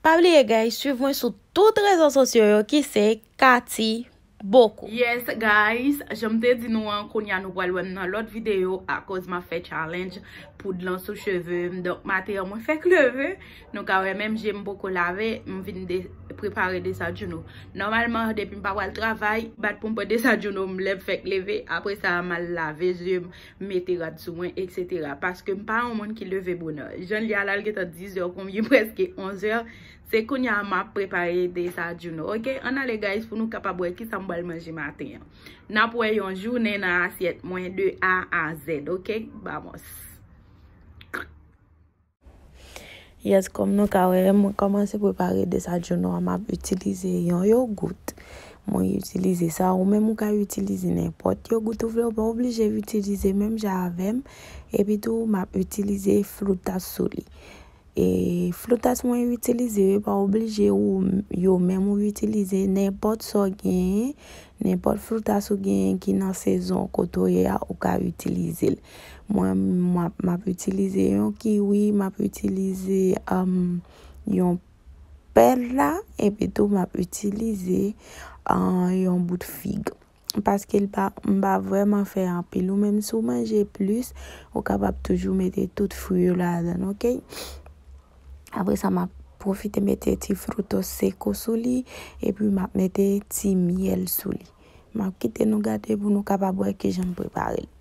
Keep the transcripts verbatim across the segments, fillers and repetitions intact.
Pa bliye, guys, swiv mwen sou tout rezo sosyo yo ki se Cathy Boko. Yes, guys, jan m te di nou an, kounye a nou pral wè m nan lòt videyo akoz m ap fè challenge poud lan sou cheve m. Donk, maten an, mwen fèk leve. Nou ka wè menm je m poko lave, m vin de, prepare desajouno. Nòmalman, depi m pa pral travay, bat pou m pran desajouno m lè m fèk leve. Apre sa, m al lave je m, mete rad sou mwen, etsetera. Paske m pa yon moun ki leve bonè. Jan l ye a la, l gentan diz è konbyen, prèske onz è. Se kounye a m ap prepare desajouno, oke? Ann ale, guys, pou nou kapab wè kisa m pral manje maten an. N ap wè yon jounen nan asyèt mwen de A a Z, oke? Vamos! Yes, kòm nou ka wè, mwen kòmanse prepare desajouno a, m ap itilize yon yogout. Mwen itilize sa, ou menm ou ka itilize nenpòt yogout ou vle, ou pa oblije itilize menm jan avè m. Epi tou, m ap itilize floutas sou li. E floutas mwen itilize yo pa oblije ou yo menm ou itilize nenpòt sa w genyen, nenpòt floutas ou genyen ki nan sezon kote w ye a, ou ka itilize l. Mwen, m ap, m ap itilize yon kiwi, m ap itilize, um, yon pèl la, epi tou m ap itilize, uh, yon bout fig. Paske l pa, m pa vrèman fè anpil. Ou menm si w manje plis, ou kapab toujou mete tout fwi yo ladan, oke? Apre sa, m ap pwofite mete ti frutos secos sou li, epi m ap mete ti myèl sou li. M ap kite nou gade pou nou kapab wè kijan m prepare l.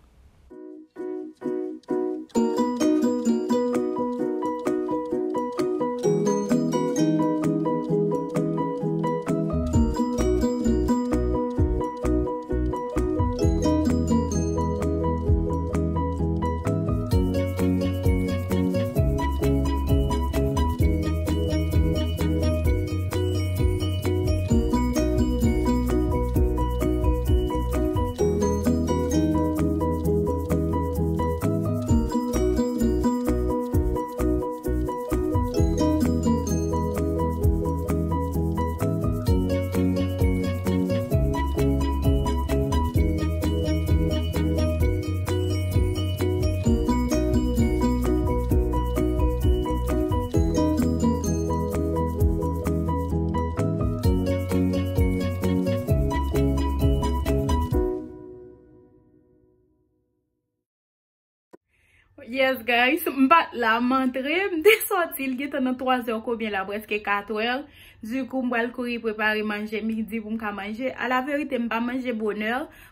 Yes, guys, m pa t la, m antre, m te sòti, l gentan nan twa zè konbyen la, prèske kat è. Dikou, m pral kouri prepare manje midi pou m ka manje. Alaverite, m pa manje bonè,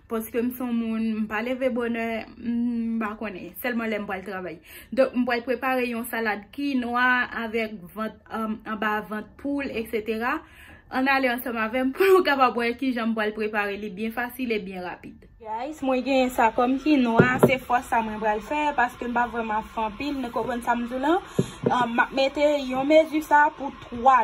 paske m se yon moun, m pa leve bonè, m pa konnen, sèlman lè m pral travay. Donk, m pral prepare yon salad kinwa avèk vant, um, anba vant poul, etsetera. Ann ale ansanm avè m pou nou kapab wè kijan m pral prepare li byen fasil e byen rapid. Guys, mwen genyen sa kòm kinwa, se fwa sa mwen pral fè, paske m pa vrèman fè anpil, nou konprann sa m di w lan. Ah, m ap mete yon mezi sa pou twa,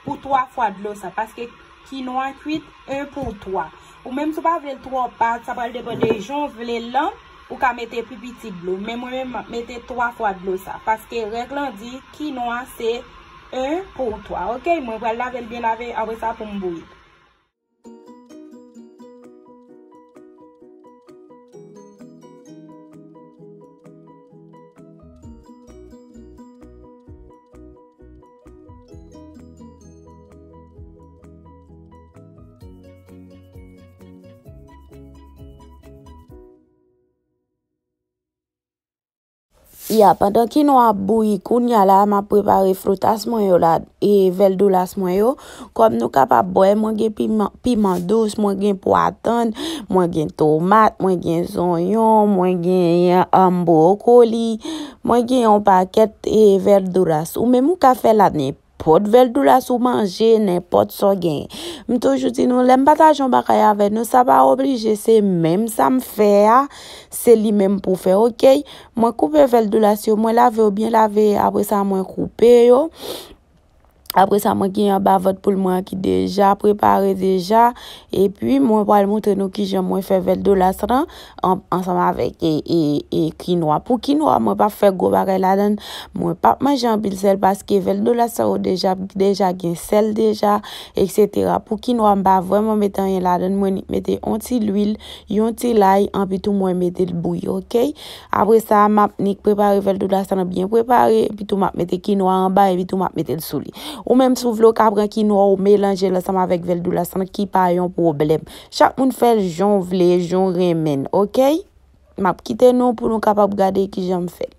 pou twa fwa dlo sa, paske kinwa kwit en pou twa. Ou menm si w pa vle l twò pa, sa pral depann de jan w vle l lan, ou ka mete pi piti dlo. Men mwen menm, m ap mete twa fwa dlo sa, paske règ lan di kinwa se en pou twa, oke? Mwen pral lave l byen lave, apre sa pou m bouyi l. Ya, pandan kinwa ap bouyi, kounye a la, m ap prepare floutas mwen yo la, e vèdoulas mwen yo. Kòm nou kapab wè, mwen gen piman, piman dous, mwen gen pwa tann, mwen gen tomat, mwen gen zonyon, mwen gen, um, bwokoli, mwen gen yon pakèt, e, vèdoulas. Ou menm ou ka fè la nenpòt vèdoulas ou manje, nenpòt sa w genyen. M toujou di nou, lè m pataje yon bagay avè nou, sa pa oblije se menm sa m fè a, se li menm pou fè, oke? Mwen koupe vèdoulas yo, mwen lave yo byen lave, apre sa mwen koupe yo. Apre sa, mwen gen anba vant poul mwen an ki deja prepare deja. Epi, mwen pral montre nou kijan mwen fè vèdoulas lan an-, ansanm avèk, e, e, e, kinwa. Pou kinwa, mwen p ap fè gwo bagay ladan l. Mwen p ap manje anpil sèl paske vèdoulas sa yo deja, deja gen sèl deja, etsetera. Pou kinwa, m pa vrèman mete anyen ladan l. Mwen nik mete yon ti lwil, yon ti lay, anpi tou mwen mete l bouyi, oke? Apre sa, m ap nik prepare vèdoulas lan byen prepare, epi tou m ap mete kinwa anba, epi tou m ap mete l sou li. Ou menm si w vle, w ka pran kinwa, w melanje l ansanm avèk vèl dou la, san ki pa yon pwoblèm. Chak moun fè l jan w vle, jan w renmen l, oke? M ap kite nou pou nou kapab gade kijan m fè l.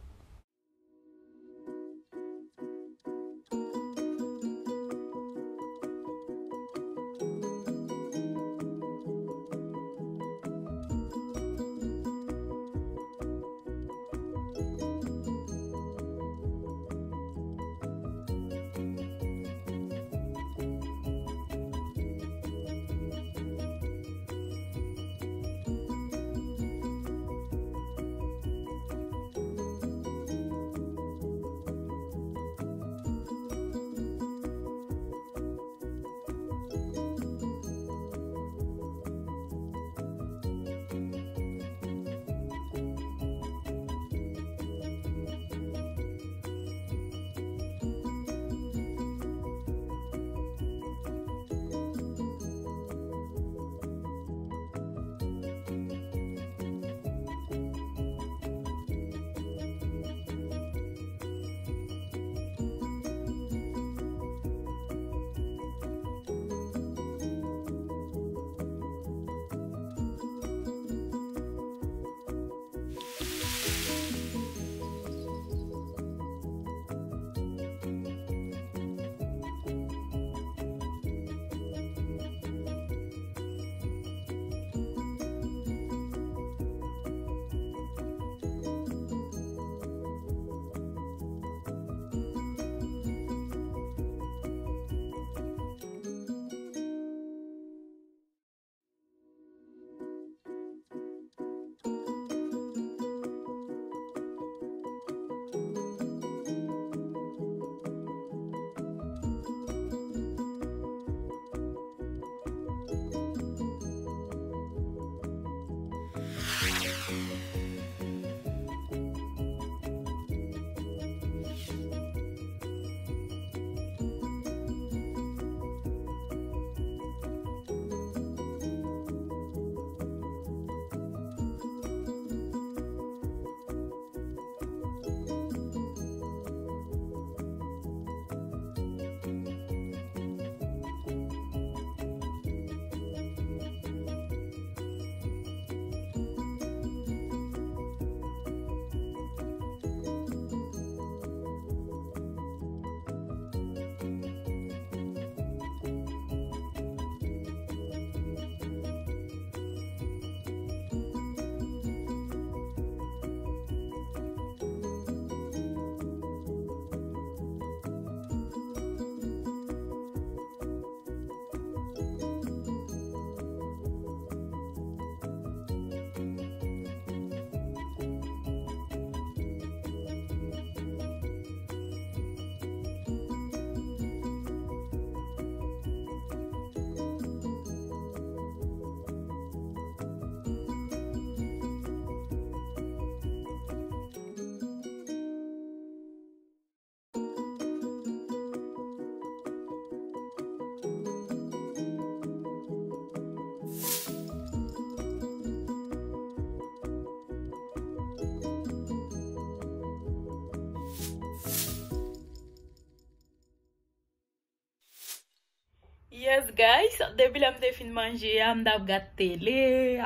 Yes, guys, depi lè m te fin manje a, m t ap gad tele.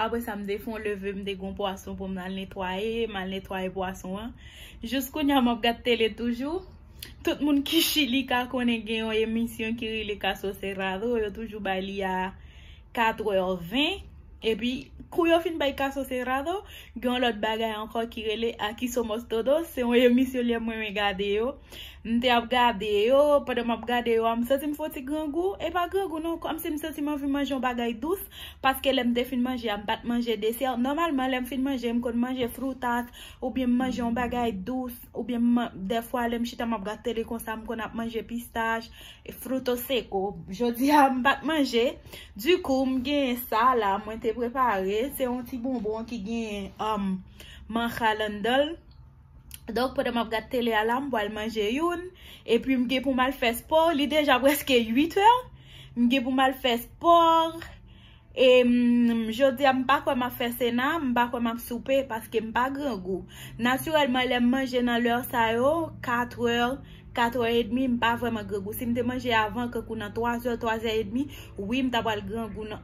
Apre sa, m te fè yon leve, m te gen yon pwason pou m al netwaye. M al netwaye pwason an. Jis kounye a, m ap gad tele toujou. Tout moun ki Chili ka konnen gen yon emisyon ki rele Caso Cerrado. Yo toujou bay li a katrè ven. Epi, kou yo fin bay Caso Cerrado, gen yon lòt bagay ankò ki rele Aquí Somos Todos. Se yon emisyon lè mwen renmen gade yo. M te ap gade yo, pandan m ap gade yo a, m santi m fè yon ti grangou. E pa grangou non, kòmsi m santi m anvi manje yon bagay dous, paske lè m te fin manje a, m pa t manje desè. Nòmalman, lè m fin manje, m konn manje frutas, oubyen m manje yon bagay dous, oubyen m man-, dèfwa, lè m chita m ap gad tele konsa, m konn ap manje pistach, fruto seco. Jodi a, m pa t manje. Dikou, m gen sa la, mwen te prepare. Se yon ti bonbon ki gen, um, mancha ladan l. Donk, pandan m ap gad tele a la, m pral manje youn. Epi, m gen pou m al fè spò. Li deja prèske uit è. M gen pou m al fè spò. E, mm, jodi a, m pa kwè m ap fè sena, m pa kwè m ap soupe, paske m pa grangou. Natirèlman, lè m manje nan lè sa yo, katrè, katrè edmi, m pa vrèman grangou. Si m te manje avan, kankou nan twazè, twazè edmi, wi, m ta pral grangou nan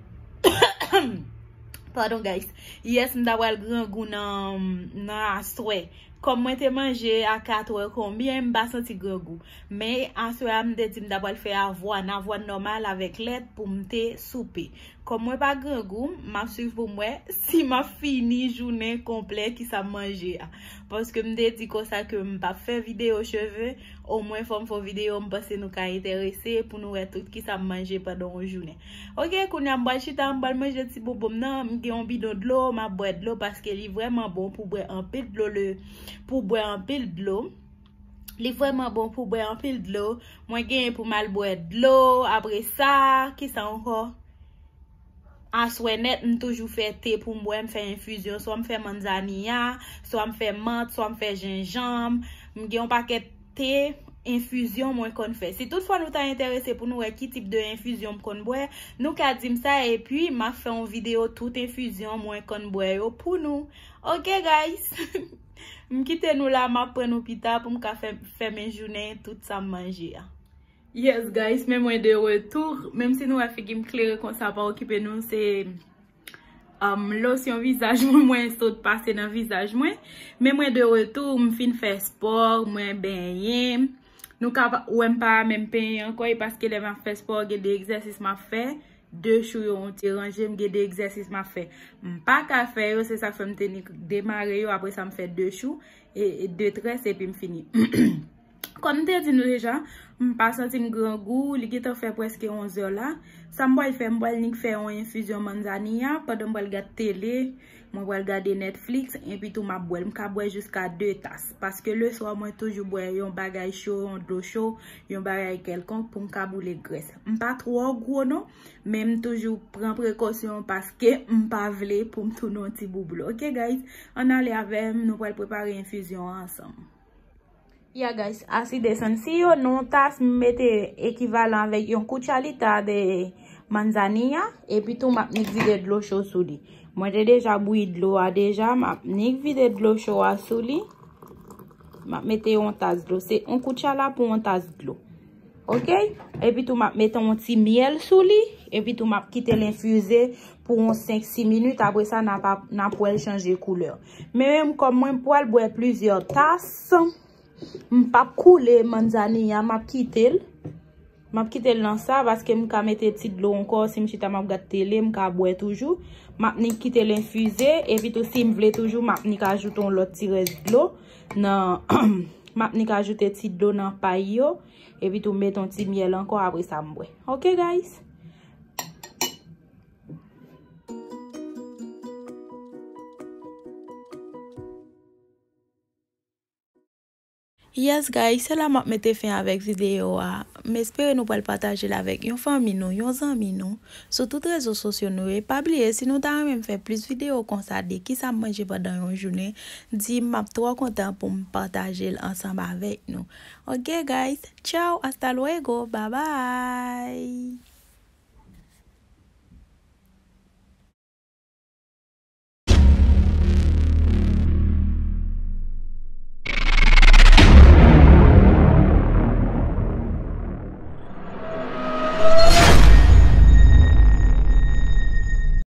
Pardon, guys. Yes, m ta pral grangou nan, nan aswè. Kòm mwen te manje a katrè konbyen, m pa santi grangou. Men aswè a, m te di m ta pral fè avwàn, avwàn nòmal avèk lèt pou m te soupe. Kòm mwen pa grangou, m ap swiv pou m wè si m ap fini jounen konplè ki sa m manje a. Paske m te di konsa ke m p ap fè videyo cheve, omwen fò m fè yon videyo, m panse nou ka enterese pou nou wè tout ki sa m manje pandan yon jounen. Ok, kounye a m pral chita, m pral manje ti bonbon m nan, m gen yon bidon dlo, m ap bwè dlo paske li vrèman bon pou bwè anpil dlo le, pou bwè anpil dlo. Li vrèman bon pou bwè anpil dlo. Mwen genyen pou m al bwè dlo, apre sa, ki sa ankò? Aswè nèt, m toujou fè te pou m bwè, m fè enfizyon, swa m fè manzaniya, swa m fè mant, swa m fè jenjanm. M gen yon pakèt te, enfizyon mwen konn fè. Si toutfwa nou ta enterese pou nou wè ki tip de enfizyon m konn bwè, nou ka di m sa, epi m ap fè yon videyo tout enfizyon mwen konn bwè yo pou nou. Ok, guys? M kite nou la, m ap pran nou pita pou m ka fè, fèmen jounen tout sa m manje a. Yes, guys, men mwen de retou. Menm si nou wè figi m klere konsa, pa okipe nou, se, um, losyon vizaj mwen, mwen sot pase nan vizaj mwen. Men mwen de retou, m fin fè spò, mwen benyen. Nou ka pa, wè m pa menm penyen ankò, e paske lè m ap fè spò, gen de egzèsis m ap fè. De chou yo yon ti ranje, m gen de egzèsis m ap fè. M pa ka fè yo, se sa k fè m te ni demare yo, apre sa m fè de chou, e, e de très, epi m fini. Kòm m te di nou deja, m pa santi m grangou, li gentan fè prèske onzè la. Sa m pral fè, m pral nik fè yon enfizyon manzaniya pandan m pral gad tele, mwen pral gade Netflix, epi tou m ap bwè l. M ka bwè jiska de tas. Paske leswa, mwen toujou bwè yon bagay cho, yon dlo cho, yon bagay kèlkonk pou m ka boule grès. M pa twò gwo non, men m toujou pran prekosyon paske m pa vle pou m tounen yon ti boublo. Ok, guys? Ann ale avè m, nou pral prepare enfizyon an ansanm. Ya, guys, asi desann. Si yo nan yon tas, m mete ekivalan avèk yon kucharita de manzanilla, epi tou m ap nik vide dlo cho sou li. Mwen te deja bouyi dlo a deja, m ap nik vide dlo cho a sou li. M ap mete yon tas dlo. Se yon kuchala pou yon tas dlo. Ok? Epi tou m ap mete yon ti myèl sou li, epi tou m ap kite l enfize pou yon senk sis minit, apre sa n ap, n ap wè l chanje koulè. Men menm kòm mwen pral bwè plizyè tas, m p ap koule manzanilla, m ap kite l. M ap kite l nan sa, paske m ka mete ti dlo ankò, si m chita m ap gad tele, m ka bwè toujou. M ap nik kite l enfize, epi tou si m vle toujou, m ap nik ajoute yon lòt ti rès dlo nan, m ap nik ajoute ti dlo nan pay yo, epi tou mete yon ti myèl ankò, apre sa m bwè. Ok, guys? Yes, guys, se la m ap mete fen avèk videyo a. M espere nou pral pataje l avèk yon fanmi nou, yon zanmi nou, sou tout rezo sosyo nou yo. E pa bliye, si nou ta renmen m fè plis videyo konsa de kisa m manje pandan yon jounen, di m, m ap twò kontan pou m pataje l ansanm avèk nou. Ok, guys, ciao, hasta luego, bye bye.